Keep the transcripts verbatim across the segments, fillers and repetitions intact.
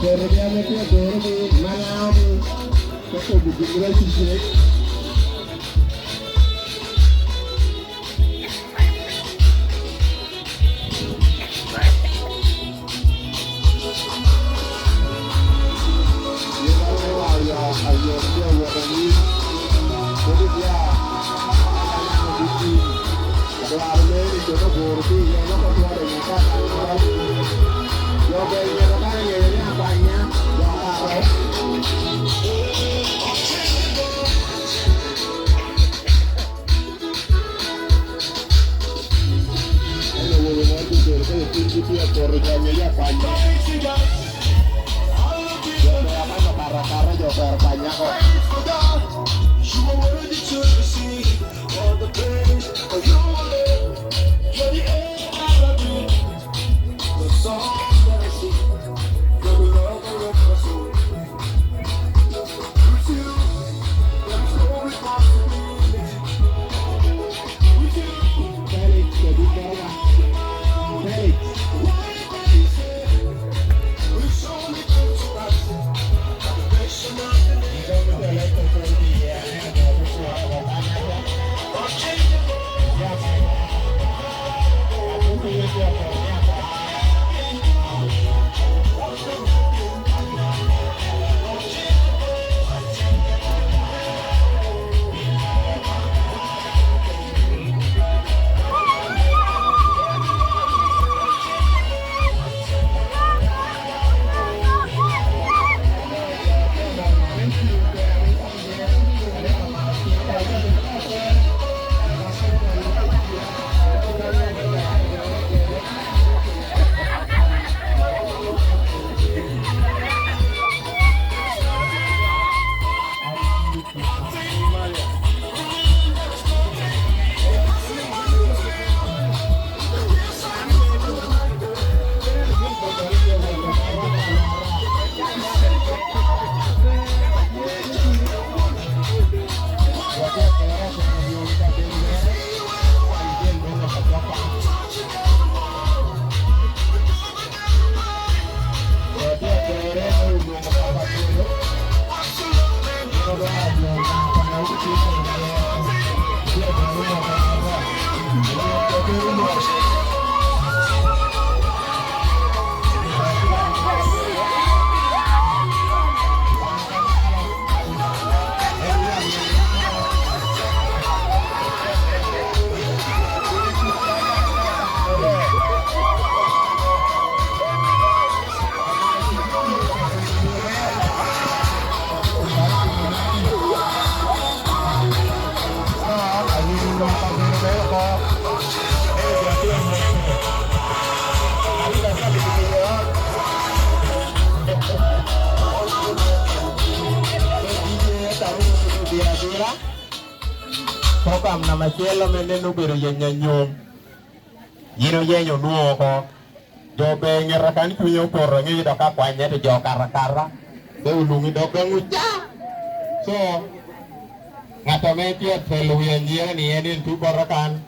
Kotigi ame tye agoro ni Malawi, ka kobo gin me ticce. Program namba acel ame nen obedo yenyo anyom. Yin oyenyo onwoŋo oko. Jo obe i ŋeta kan cunye opoto, aŋeyo dok akwanye, to jo okato akata. Pe oluŋi dog gaŋ oca. So, ŋat ame tye atelo wi anyira ni en en tuŋ bota kan.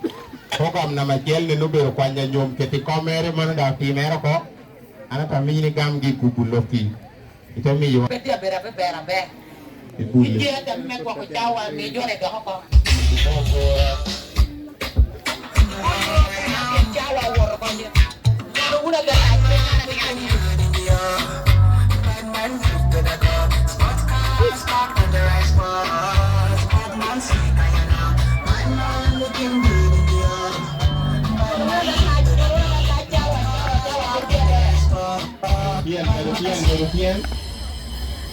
Program namba acel nen obedo kwany anyom, keti kom mere mano dok timere oko. An ata mini gam gi kubu loki. Ite miyo. Pe tye abedo abeber aber. Ibule. Itye ata me gwoko cawa, mi jone dok oko. Cawa owoto oko. Kono wun abedo acer. Pien, bedo pien, bedo pien.